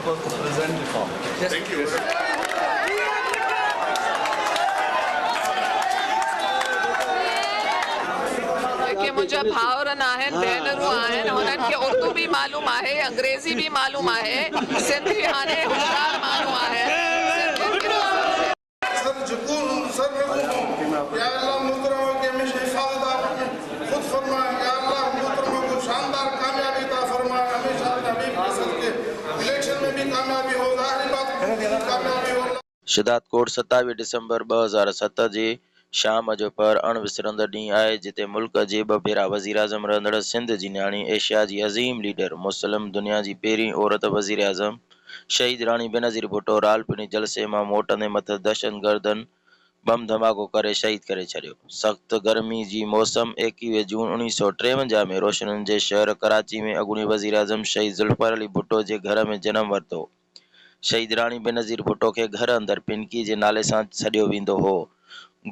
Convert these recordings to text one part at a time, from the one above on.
purpose to present the form. Thank you. جيڪي منهنجا ڀائرن آهن، ڀينرون آهن، هنن کي اردو به معلوم آهي، انگريزي به معلوم آهي، سنڌي هاڻي هوشيار ماڻهو آهن، سنڌين کي ته سر جھڪون سر رڪون يا الله محترمه ڪي هميشه حفاظت آپ خود فرما يا الله محترمه ڪو شاندار ڪاميابي عطا فرما هميشه اپني حبيب ڪي صدقي اليڪشن ۾ ڀي ڪاميابي هو ظاهري بات ڪاميابي هو الله. شھدادڪوٽ، 27 ڊسمبر 2007 جي شام جو پهر اڻ وسرندڙ ڏينهن آهي، جتي ملڪ جي ٻه ڀيرا وزيراعظم رهندڙ سنڌ جي نياڻي، ايشيا جي عظيم ليڊر، مسلم دنيا جي پهرين عورت وزيراعظم شهيد راڻي بينظير ڀٽو راولپنڊي جلسي مان موٽندي مٿس دهشتگردن بم ڌماڪو ڪري شهيد ڪري ڇڏيو. سخت گرمي جي موسم 21 جون 1953 ۾ روشنين جي شهر ڪراچي ۾ اڳوڻي وزيراعظم شهيد ذوالفقار علي ڀٽو جي گهر ۾ جنم ورتو. شهيد راڻي بينظير ڀٽو کي گهر اندر پنڪي جي نالي سان سڏيو ويندو هو.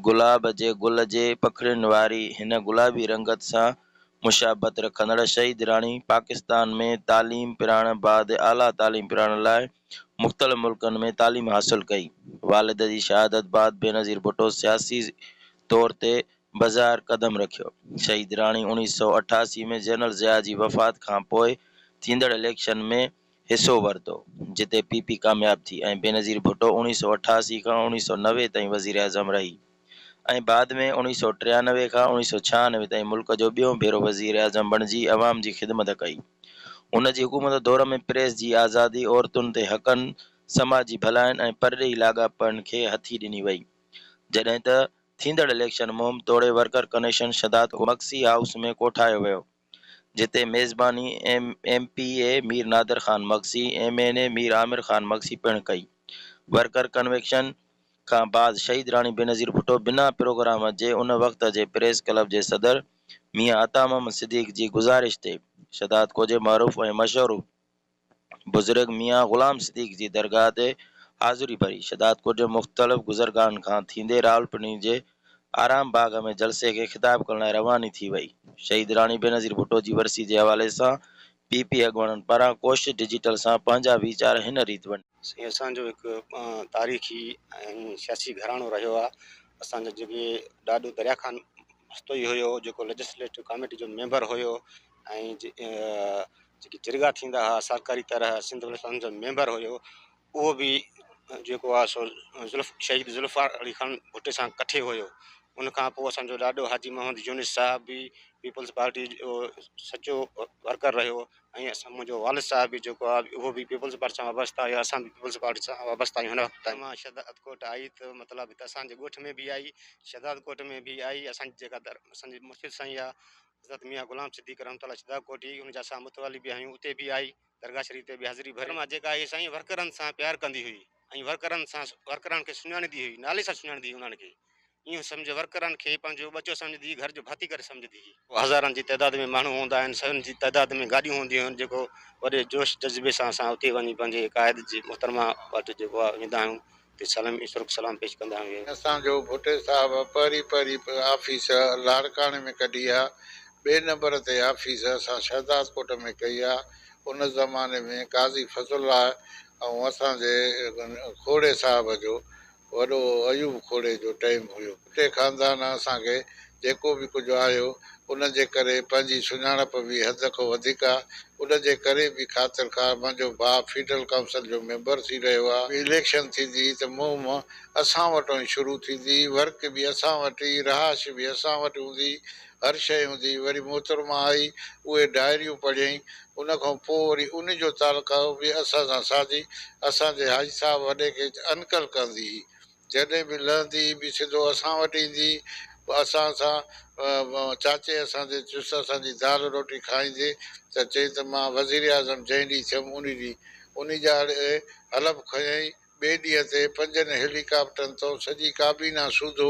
گلاب جي گل جي پکڙين واري هن گلابي رنگت سان مشابهت رکندڙ شهيد راڻي پاڪستان ۾ تعليم پرائڻ بعد اعليٰ تعليم پرائڻ لاء مختلف ملڪن ۾ تعليم حاصل ڪئي. والد جي شهادت بعد بينظير ڀٽو سياسي طور تي بظاهر قدم رکيو. شهيد راڻي 1988 ۾ جنرل ضياء جي وفات کان پوء ٿيندڙ اليڪشن ۾ حصو ورتو، جتي پي پي ڪامياب ٿي ۽ بينظير ڀٽو 1988 کان 1990 تائين وزيراعظم رهي. ۽ بعد ۾ 1993 کان 1996 تائين ملڪ جو ٻيون ڀيرو وزيراعظم بڻجي عوام جي خدمت ڪئي. هن جي حڪومت دور ۾ پريس جي آزادي، عورتن تي حقن، سماجي ڀلاين ۽ پرڏيهي لاڳاپن کي هٿي ڏني وئي. جڏهن ته ٿيندڙ اليڪشن مهم توڙي ورڪر ڪنيشن شھداد مگسي هائوس ۾ ڪوٺايو ويو، جتي ميزباني M P A Mir Nadir Khan Magsi, M N A Mir Amir Khan Magsi پڻ ڪئي. ورڪر ڪنويڪشن کان بعد شهيد راڻي بينظير ڀٽو بنا پروگرام جي ان وقت جي پريس ڪلب جي صدر ميان عطا محمد صديق جي گذارش تي شھدادڪوٽ جي معروف ۽ مشهور بزرگ ميان غلام صديق جي درگاهه تي حاضري ڀري شھدادڪوٽ جي مختلف گذرگاهن کان ٿيندي راولپنڊي جي آرام باغ ۾ جلسي کي خطاب ڪرڻ لاء رواني ٿي وئي. شهيد راڻي بينظير ڀٽو جي ورسي جي حوالي سان پي پي اڳواڻن پاران ڪوشش ڊجيٽل سان پنهنجا ويچار هن ريت ونڊيا. سائين اسان جو هڪ تاريخي ۽ سياسي گهراڻو رهيو آهي اسان جو جيڪي ڏاڏو دريا خان مستوئي هيو جيڪو ليجسليٽو ڪاميٽي جو ميمبر هيو ۽ جيڪي جرڳا ٿيندا هئا سرڪاري طرح سنڌ بلوچستان جو ميمبر هيو اهو به جيڪو آهي سو ذوالف شهيد ذوالفقار علي خان ڀٽي سان ڪٺي هيو ان کان پوء اسان جو ڏاڏو حاجي محمد يونس صاحب به پيپلز پارٽي جو سچو ورڪر رهيو ۽ اسان منهنجو والد صاحب به جيڪو آهي اهو به پيپلز پارٽي سان وابسته آهي اسان به پيپلز پارٽي سان وابسته آهيون هن وقت تائين. مان شهداد ڪوٽ آئي ته مطلب هت اسان جي ڳوٺ ۾ به آئي شهداد ڪوٽ ۾ به آئي اسان جي جيڪا در اسان جي مرشد سائين آهي حضرت ميان غلام صديق رحمة الله شهداد ڪوٽي ان جا اسان متولي به آهيون اتي به آئي درگاهه شريف تي به حاضري ڀري. مان جيڪا هئي سائين ورڪرن سان پيار ڪندي هئي ۽ ورڪرن سان ورڪرن کي سڃاڻيندي هئي نالي سان سڃاڻيندي هئي انهن کي ائين سمجهه ورڪرن کي پنهنجو ٻچو سمجهندي هئي گهر جو ڀاتي ڪري سمجهندي هئي. هزارن جي تعداد ۾ ماڻهو هوندا آهن سون جي تعداد ۾ گاڏيون هونديون آهن جيڪو وڏي جوش جذبي سان اسان اتي وڃي پنهنجي قائد جي محترمه وٽ جيڪو آهي ويندا آهيون اتي سلام سرخ سلام پيش ڪندا آهيون. اسان جو ڀٽي صاحب پهرين پهرين آفيس لاڙڪاڻي ۾ ڪڍي آ، ٻئي نمبر تي آفيس اسان شهدادڪوٽ ۾ ڪئي آ، ان زماني ۾ قاضي فضل الله ۽ اسان جي کوڙي صاحب جو وڏو ايوب کوڙي جو ٽئيم هيو. ڀٽي خاندان اسان کي جيڪو به ڪجهه آيو ان جي ڪري پنهنجي سڃاڻپ به حد کان وڌيڪ آ، ان جي ڪري به خاطر خواهه منهنجو ڀاء فيڊرل ڪائونسل جو ميمبر ٿي رهيو آ. اليڪشن ٿيندي هئي ته مهم اسان وٽان ئي شروع ٿيندي هئي، ورڪ به اسان وٽ ئي، رهائش به اسان وٽ هوندي هئي، هر شيء هوندي هئي. وري محترمه آئي، اهي ڊائريون پڙهيائين، ان کان پوء وري ان جو تعلقه به اسان سان سازي، اسان جي حاجي صاحب وڏي کي انڪل ڪندي هئي. جڏهن به لهندي هئي به سڌو اسان وٽ ايندي هئي. اسان سان چاچي اسان جي چس اسان جي دال روٽي کائيندي ته چئي ته مان وزيراعظم جنهن ڏينهن ٿيم انهي ڏينهن انهي ڄاڙي حلف کنيائين. ٻئي ڏينهن تي پنجن هيلي ڪاپٽرن تون سڄي ڪابينا سوڌو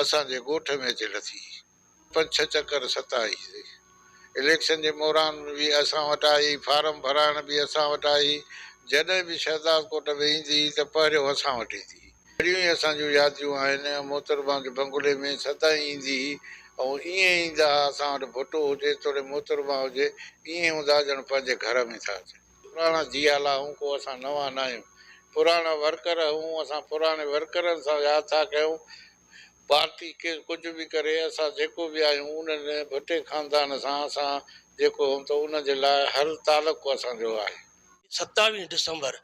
اسان جي ڳوٺ ۾ اچي لٿي. پنج ڇهه چڪر ستائي. اليڪشن جي موران به اسان وٽ آئي، فارم ڀرائڻ به اسان وٽ آئي. جڏهن به شهدادڪوٽ ۾ ايندي هئي ته پهريون اسان وٽ ايندي هئي. اهڙيون ئي اسان جون ياديون آهن. محترمه جي بنگلي ۾ سدائين ايندي هئي ۽ ائين ايندا ها اسان وٽ ڀٽو هجي توڙي محترمه هجي، ائين هوندا ڄڻ پنهنجي گهر ۾ ٿا اچن. پراڻا جيالا آهيون ڪو اسان نوان نه آهيون پراڻا ورڪر آهيون اسان پراڻي ورڪرن سان ياد ٿا ڪيون پارٽي ڪير ڪجهه به ڪري اسان جيڪو به آهيون انهن ڀٽي خاندان سان اسان جيڪو هون ته ان جي لاء هر تعلق اسان جو آهي. ستاويهه ڊسمبر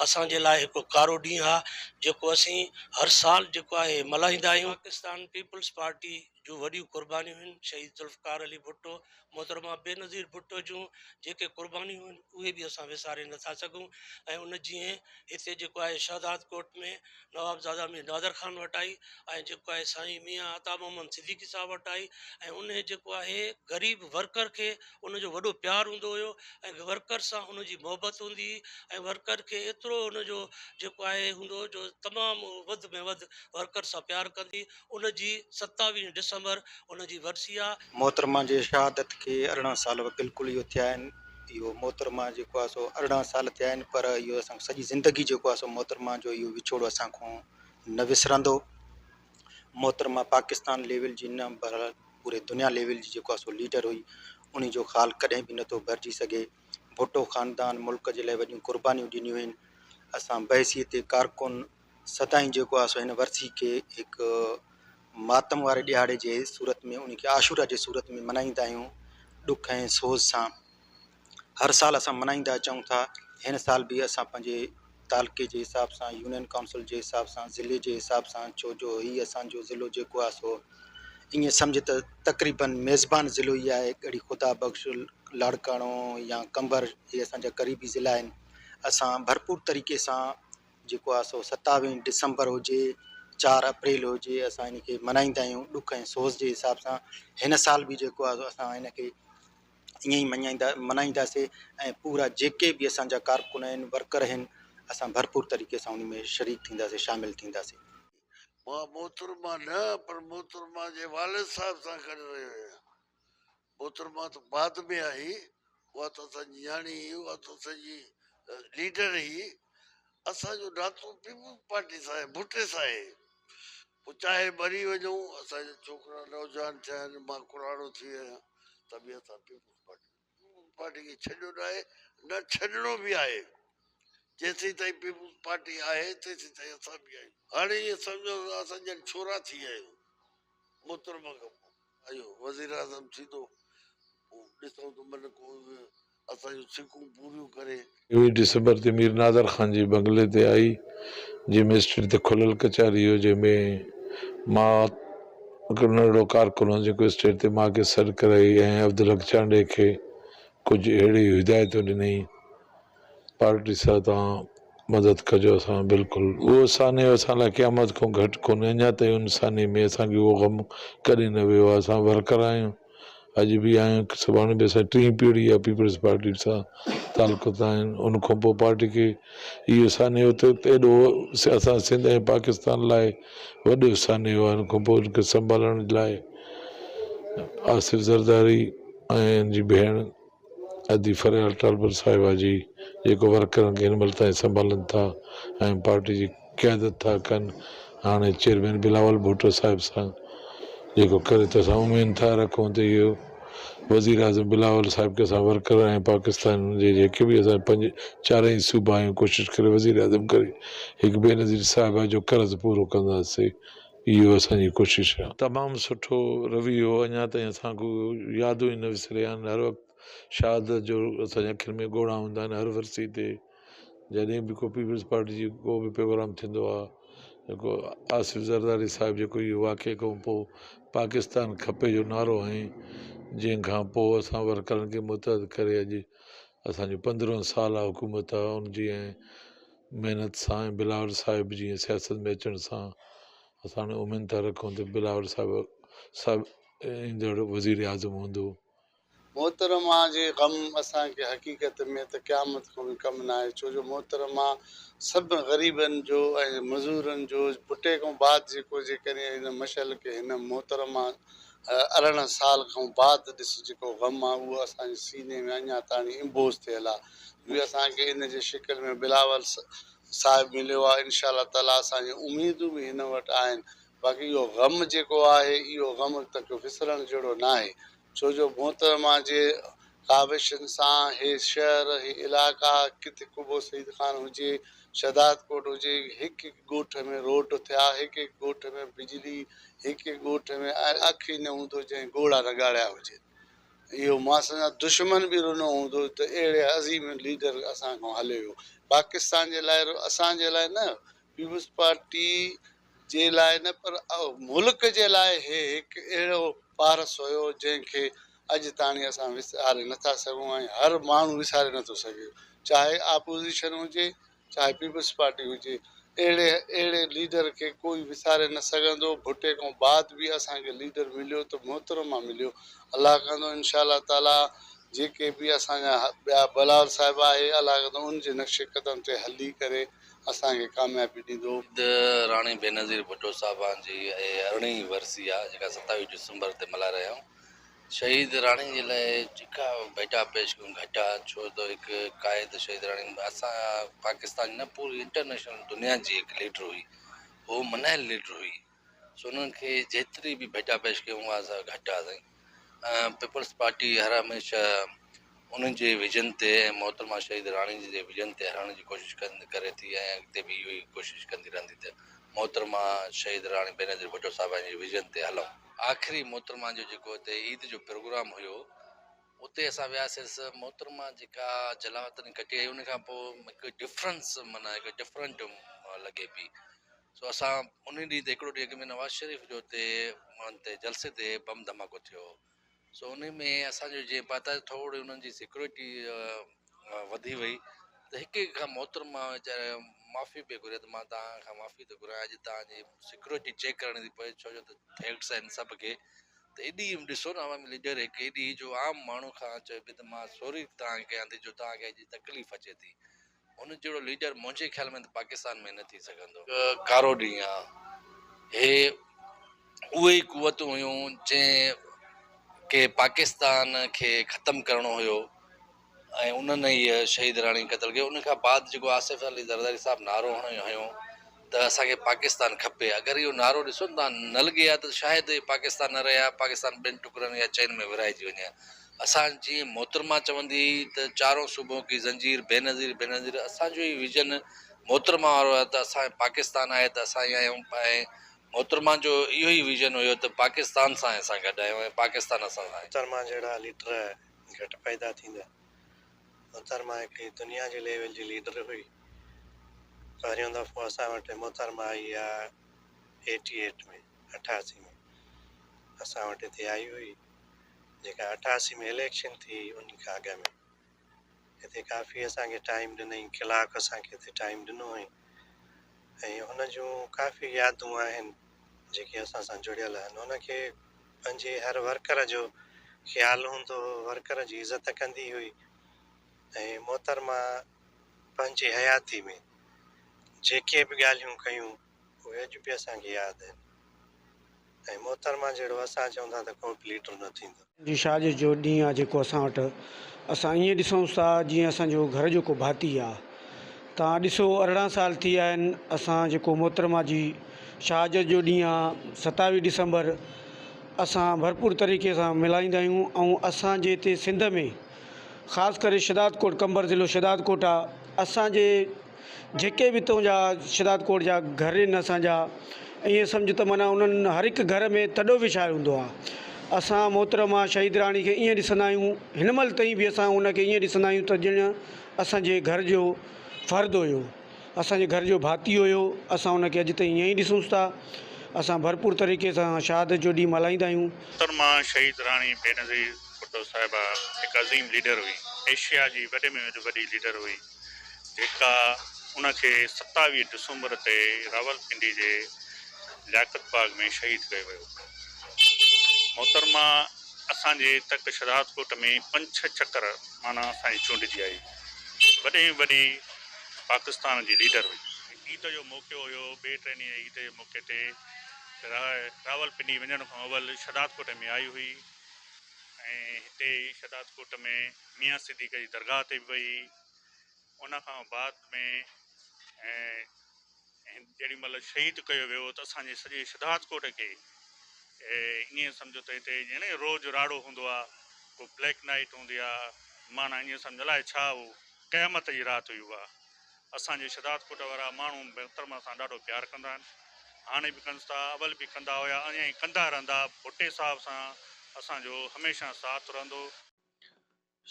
اسان جي لاء هڪ ڪارو ڏينهن آ جيڪو اسين هر سال جيڪو آهي ملهائيندا آهيون. پاڪستان پيپلز پارٽي جون وڏيون قربانيون هن، شهيد ذوالفقار علي ڀٽو، محترمه بينظير ڀٽو جون جيڪي قربانيون هن اهي به اسان وساري نٿا سگهون ۽ ان جيئن هتي جيڪو آهي شهداد ڪوٽ ۾ نوابزاده مير نادر خان وٽ آئي ۽ جيڪو آهي سائين ميان عطا محمد صديقي صاحب وٽ آئي ۽ انهي جيڪو آهي غريب ورڪر کي ان جو وڏو پيار هوندو هيو ۽ ورڪر سان ان جي محبت هوندي هئي ۽ ورڪر کي ايترو ان جو جيڪو آهي هوندو هو جو تمام وڌ ۾ وڌ ورڪر سان پيار ڪندي ان جي ستاويهين ڊسمبر ان جي ورسي آ. محترمه جي شهادت کي 18 سال بلڪل اهو ٿيا آهن. اهو محترمه جيڪو آهي سو 18 سال ٿيا آهن پر اهو اسان کي سڄي زندگي جيڪو آهي سو محترمه جو اهو وڇوڙو اسان کان نه وسرندو. محترمه پاڪستان ليول جي نه پر پوري دنيا ليول جي جيڪو آهي سو ليڊر هئي. انهي جو خال ڪڏهن به نٿو ڀرجي سگهي. ڀٽو خاندان ملڪ جي لاء وڏيون قربانيون ڏنيون آهن. اسان بحيثيت ڪارڪن سدائين جيڪو آهي سو هن ورسي کي هڪ ماتم واري ڏهاڙي جي صورت ۾ ان کي عاشورا جي صورت ۾ ملهائيندا آهيون ڏک ۽ سوز سان هر سال اسان ملهائيندا اچون ٿا هن سال به اسان پنهنجي تعلقي جي حساب سان يونين ڪائونسل جي حساب سان ضلعي جي حساب سان ڇو جو هي اسانجو ضلعو جيڪو آهي سو ائين سمجھ ته تقريبن ميزبان ضلعو ئي آهي ڳڙهي خدا بخش لاڙڪاڻو يا قمبر هي اسانجا قريبي ضلعا آهن اسان ڀرپور طريقي سان جيڪو آهي سو ستاويهين ڊسمبر هجي چار اپريل هجي اسان ان کي ملهائيندا آهيون ڏک ۽ سوز جي حساب سان هن سال به جيڪو آهي سو اسان هن کي ائين ئي مڃائيندا ملهائينداسي ۽ پورا جيڪي به اسان جا ڪارڪن آهن ورڪر آهن اسان ڀرپور طريقي سان ان ۾ شريڪ ٿينداسي شامل ٿينداسي. مان محترمه نه پر محترمه جي والد صاحب سان گڏ رهيو آهيان. محترمه ته بعد ۾ آئي، اها ته اسان جي نياڻي هئي، اها ته اسان جي ليڊر هئي. اسان جو ناتو پيپلز پارٽي سان آهي، ڀٽي سان آهي. پوء چاهي مري وڃون، اسان جا ڇوڪرا نوجوان ٿيا آهن، مان ڪراڙو ٿي ويو آهيان، ته به اسان پيپلز پارٽي پيپلز پارٽي کي ڇڏيو ناهي، نه ڇڏڻو به آهي. جيسين تائين پيپلز پارٽي آهي، تيسين تائين اسان به آهيون. هاڻي ائين سمجهو ته اسان ڄڻ ڇورا ٿي ويا آهيون محترمه کان پوء. اهو وزيراعظم ٿيندو پوء ڏسون ته من ڪو اسان جون سڪون پوريون ڪري. ويهه ڊسمبر تي مير نادر خان جي بنگلي تي آئي جنهن ۾ اسٽيٽ تي کليل ڪچهري هيو جنهن ۾ مان هڪڙو ننڍڙو ڪارڪن هوس جيڪو اسٽيٽ تي مان کي سڏ ڪرائي ۽ عبدالحق چانڊئي کي ڪجهه اهڙيون هدايتون ڏنائين پارٽي سان توهان مدد ڪجو اسان بلڪل. اهو سانحو اسان لاء قيامت کان گهٽ ڪونهي اڃا تائين ان سانحي ۾ اسان کي اهو غم ڪڏهن نه ويو آهي اسان ورڪر آهيون اڄ به آهيون سڀاڻي به اسان ٽين پيڙهي آهي پيپلز پارٽي سان تعلق آهن ان کان پوء پارٽي کي اهو سانحو ته ايڏو اسان سنڌ ۽ پاڪستان لاء وڏو سانحو آهي ان کان پوء ان کي سنڀالڻ لاء آصف زرداري ۽ ان جي ڀيڻ ادي فريال ٽالپر صاحبه جي جيڪو ورڪرن کي هن مهل تائين سنڀالن ٿا ۽ پارٽي جي قيادت ٿا ڪن هاڻي چيئرمين بلاول ڀٽو صاحب سان جيڪو ڪري ٿو اسان اميد ٿا رکون ته اهو وزيراعظم بلاول صاحب کي اسان ورڪر ۽ پاڪستان جي جيڪي به اسان پنج چارئي صوبا آهيون ڪوشش ڪري وزيراعظم ڪري هڪ بينظير صاحبه جو قرض پورو ڪنداسي اهو اسان جي ڪوشش آ. تمام سٺو رويو اڃا تائين اسان کان يادون ئي نه وسريا آهن هر وقت شهادت جو اسان جي اکين ۾ ڳوڙها هوندا آهن هر ورسي تي جڏهن به ڪو پيپلز پارٽي جي ڪو به پروگرام ٿيندو آ جيڪو آصف زرداري صاحب جيڪو اهو واقعي کان پوء پاڪستان کپي جو نعرو هنئي جنهن کان پوء اسان ورڪرن کي متحد ڪري اڄ اسان جو پندرهن سال آ حڪومت آ ان جي ۽ محنت سان ۽ بلاول صاحب جي سياست ۾ اچڻ سان اسان هاڻي اميد ٿا رکون ته بلاول صاحب صاحب ايندڙ وزير اعظم هوندو. محترمه جي غم اسان کي حقيقت ۾ ته قيامت کان به ڪم ناهي ڇو جو محترمه سڀ غريبن جو ۽ مزورن جو ڀٽي کان بعد جيڪو جيڪڏهن هن مشعل کي هن محترمه 18 سال کان بعد ڏس جيڪو غم آ اهو اسان جي سيني ۾ اڃا تاڻي امبوز ٿيل آ به اسان کي ان جي شڪل ۾ بلاول صاحب مليو آ انشاء الله تعالي اسان جون اميدون به هن وٽ آهن باقي اهو غم جيڪو آهي اهو غم ته وسرڻ جهڙو ناهي ڇو جو محترمه جي ڪاوشن سان هي شهر، هي علائقا، ڪٿي قبو سعيد خان هجي، شهدادڪوٽ هجي، هڪ هڪ ڳوٺ ۾ روڊ ٿيا، هڪ هڪ ڳوٺ ۾ بجلي، هڪ هڪ ڳوٺ ۾ اک ئي نه هوندو جنهن ڳوڙها نه ڳاڙيا هجن. اهو مان سمجهان دشمن به رنو هوندو ته اهڙي عظيم ليڊر اسان کان هليو ويو. پاڪستان جي لاء اسان جي لاء نه، پيپلز پارٽي جي لاء نه پر ملڪ جي لاء هي هڪ اهڙو پارس هيو جنهن کي اڄ تاڻي اسان وساري نٿا سگهون ۽ هر ماڻهو وساري نٿو سگهي چاهي آپوزيشن هجي چاهي پيپلز پارٽي هجي اهڙي اهڙي ليڊر کي ڪوئي وساري نه سگهندو ڀٽي کان بعد به اسان کي ليڊر مليو ته محترمه مليو الله ڪندو انشاء الله تعالي جيڪي به اسان جا ٻيا بلاول صاحب آهي الله ڪندو ان جي نقش قدم تي هلي ڪري اسان کي ڪاميابي ڏيندو. شهيد راڻي بينظير ڀٽو صاحبان جي ارڙهين ورسي آ جيڪا 27 ڊسمبر تي ملهائي رهيا آهيون. شهيد راڻي جي لاء جيڪا ڀيٽا پيش ڪيون گهٽ آ ڇو ته هڪ قائد شهيد راڻي اسان پاڪستان جي نه پوري انٽرنيشنل دنيا جي هڪ ليڊر هئي هو منايل ليڊر هئي سو انهن کي جيتري به ڀيٽا پيش ڪيون اها سا گهٽ آ سائين پيپلز پارٽي هر هميشه انهن جي ويزن تي ۽ محترمه شهيد راڻي جي ويزن تي هلڻ جي ڪوشش ڪري ٿي ۽ اڳتي به اهو ئي ڪوشش ڪندي رهندي ته محترمه شهيد راڻي بينظير ڀٽو صاحبه جي ويزن تي هلون. آخري محترمه جو جيڪو هتي عيد جو پروگرام هيو اتي اسان وياسيس محترمه جيڪا جلاوطني ڪٽي آئي ان کان پوء هڪ ڊفرنس معنيٰ هڪ ڊفرنٽ لڳي پئي سو اسان ان ڏينهن تي هڪڙو ڏينهن اڳ ۾ نواز شريف جو اتي جلسي تي بم ڌماڪو ٿيو هو سو انهي ۾ اسان جو جيئن پتا ٿوري انهن جي سيڪيورٽي وڌي وئي ته هڪ هڪ کان محترمه ويچاري معافي پئي گهري ته مان توهان کان معافي ٿو گهران اڄ توهان جي سيڪيورٽي چيڪ ڪرڻي ٿي پوي ڇو جو ته ٿريٽس آهن سڀ کي ته ايڏي ڏسو نه عوامي ليڊر هڪ ايڏي جو عام ماڻهو کان چئي پئي ته مان سوري توهان کي ڪيان ٿي جو توهان کي اڄ تڪليف اچي ٿي هن جهڙو ليڊر منهنجي خيال ۾ ته پاڪستان ۾ نه ٿي سگهندو. ڪارو ڏينهن آ. هي اهي ئي قوتون هيون جنهن کي پاڪستان کي ختم ڪرڻو هيو ۽ انهن ئي شهيد راڻي قتل ڪيو. ان کان بعد جيڪو آصف علي زرداري صاحب نعرو هنيو ته اسان کي پاڪستان کپي اگر اهو نعرو ڏسو نه توهان نه لڳي ها ته شايد پاڪستان نه رهي ها پاڪستان ٻن ٽڪرن يا چئن ۾ ورهائجي وڃي ها. اسان جيئن محترمه چوندي هئي ته چارون صوبون ڪي زنجير بينظير بينظير اسان جو هي ويزن محترمه وارو آهي ته اسان پاڪستان آهي ته اسان ئي آهيون ۽ محترمه جو اهو ئي ويزن هيو ته پاڪستان سان اسان گڏ آهيون ۽ پاڪستان اسان سان آهي. محترمه جهڙا ليڊر گهٽ پيدا ٿيندا. محترمه هڪڙي دنيا جي ليول جي ليڊر هئي. پهريون دفعو اسان وٽ محترمه آئي آ ايٽي ايٽ ۾ 88 ۾ اسان وٽ هتي آئي هئي. جيڪا 88 ۾ اليڪشن ٿي ان کان اڳ ۾ هتي ڪافي اسان کي ٽائيم ڏنائين ڪلاڪ اسان کي هتي ٽائيم ڏنو هئائين ۽ هن جون ڪافي يادون آهن جيڪي اسان سان جڙيل آهن هن کي پنهنجي هر ورڪر جو خيال هوندو هو ورڪر جي عزت ڪندي هئي ۽ محترمه پنهنجي حياتي ۾ جيڪي به ڳالهيون ڪيون اهي اڄ به اسان کي ياد آهن ۽ محترمه جهڙو اسان چئون ٿا ته ڪو به ليڊر نه ٿيندو. جي شاهه جو ڏينهن آ جيڪو اسان وٽ اسان ائين ڏسونس ٿا جيئن اسان جو گهر جو ڪو ڀاتي آ توهان ڏسو 18 سال ٿي ويا آهن اسان جيڪو محترمه جي شهادت جو ڏينهن آ 27 ڊسمبر اسان ڀرپور طريقي سان ملهائيندا آهيون ۽ اسان جي هتي سنڌ ۾ خاص ڪري شهدادڪوٽ قمبر ضلعو شهدادڪوٽ آ اسان جي جيڪي به تنهنجا شھدادڪوٽ جا گهر آهن اسان جا ائين سمجهه ته معنيٰ انهن هر هڪ گهر ۾ تڏو وڇايو هوندو آهي اسان محترمه شهيد راڻي کي ائين ڏسندا آهيون هن مهل تائين به اسان ان کي ائين ڏسندا آهيون ته ڄڻ اسان جي گهر جو فرد هيو اسان جي گهر جو ڀاتي هيو اسان ان کي اڄ تائين ائين ئي ڏسونس ٿا اسان ڀرپور طريقي سان شهادت جو ڏينهن ملهائيندا آهيون. محترمه شهيد راڻي بينظير ڀٽو صاحبه هڪ عظيم ليڊر هئي ايشيا جي وڏي ۾ وڏي ليڊر هئي. جيڪا ان کي 27 ڊسمبر تي راولپنڊي جي لياقت باغ ۾ شهيد ڪيو ويو. محترمه اسان جي تڪ شھدادڪوٽ ۾ پنج ڇهه چڪر معنيٰ اسان جي چونڊجي آئي. وڏي ۾ وڏي پاڪستان جي ليڊر هئي. عيد جو موقعو هيو، ٻئي ٽئين ڏينهن عيد جي موقعي تي راولپنڊي وڃڻ کان اول شھدادڪوٽ ۾ آئي هئي ۽ هتي شھدادڪوٽ ۾ ميان صديق جي درگاهه تي به وئي. ان کان بعد ۾ جيڏي مهل شهيد ڪيو ويو ته اسان جي سڄي شھدادڪوٽ کي ائين سمجهو ته هتي ڄڻ روز راڙو هوندو آهي. ڪو بليڪ نائيٽ هوندي آ معنيٰ ائين سمجهه الائي ڇا هو قيامت جي رات هئي اها. اسان جي شھدادڪوٽ وارا ماڻهو محترمه سان ڏاڍو پيار ڪندا آهن. هاڻي به ڪن ٿا، اول به ڪندا هيا اڃا ئي ڪندا رهندا. ڀٽي صاحب سان اسان جو هميشه ساٿ رهندو.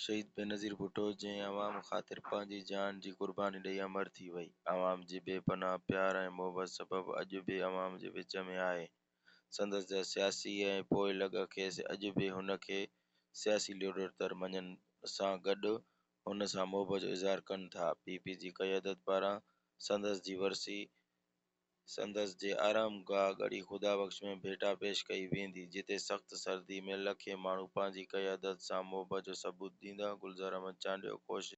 شهيد بينظير ڀٽو جنهن عوام خاطر پنهنجي جان جي قرباني ڏئي امر ٿي وئي. عوام جي بي پناهه پيار ۽ محبت سبب اڄ به عوام جي وچ ۾ آهي. سندس جا سياسي ۽ پوئلڳ کيس اڄ به هن کي سياسي ليڊر طور مڃڻ سان گڏ هن سان محبت جو اظهار ڪن ٿا. پي پي جي قيادت پاران سندس جي ورسي سندس جي آرام گاهه ڳڙهي خدا بخش ۾ ڀيٽا پيش ڪئي ويندي، جتي سخت سردي ۾ لکين ماڻهو پنهنجي قيادت سان محبت جو ثبوت ڏيندا. گلزار احمد چانڊيو، ڪوشش.